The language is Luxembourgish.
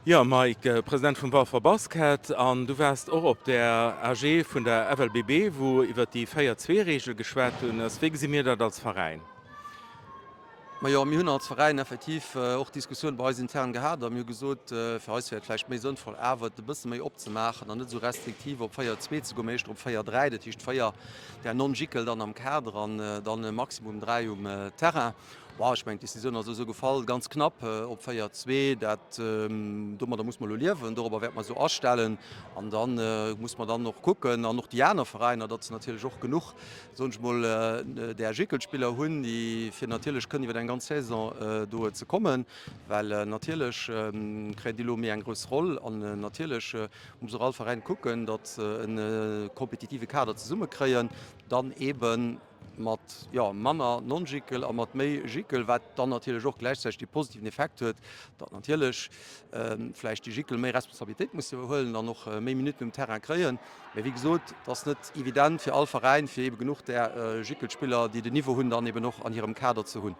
Jo Mike, President vum Walfer Basket, an du waars och op der AG vun der FLBB, wou iwwer déi 4, 2 Reegel geschwat hunn ass. Wéi gesi mir dat als Veräin? Majo, mir hunn als Veräin effektiv och d'Diskussioun bei eis intern gehat a mir hu gesot, fir eis wär et vläicht méi sënnvoll awer et e bësse méi opzemaachen an net esou restriktiv op 4, 2 ze goen, mee éischter op 4, 3, dat heescht 4 där Non-Jickel dann am Kader an dann maximum 3 um Terrain. Bon, ech mengen, d'Decisioun ass esou gefall, ganz knapp op 4, 2. Dat, domadder muss mer elo liewen, dorobber wäerte mer esou astellen. An da muss mer dann och kucken, an och déi aner Veräiner, datt se natierlech och genuch, soen ech mol, där Jickelspiller hunn, déi fir natierlech kënnen iwwer eng ganz Saison do ze kommen. Well natierlech kréien déi elo méi eng grouss Roll an natierlech muss och all Veräin kucken, datt se e kompetitive Kader zesummekréien, dann eeben, mat jo manner Non-Jickel a mat méi Jickel, wat dann natierlech och gläichzäiteg dee positiven Effekt huet, datt natierlech vläicht déi Jickel méi Responsabilitéit musse iwwerhuelen an och méi Minutten um Terrain kréien. Mä wéi gesot, et ass net evident fir all Veräin, fir eebe genuch där Jickelspiller, déi den Niveau hunn, dann eeben och an hirem Kader ze hunn.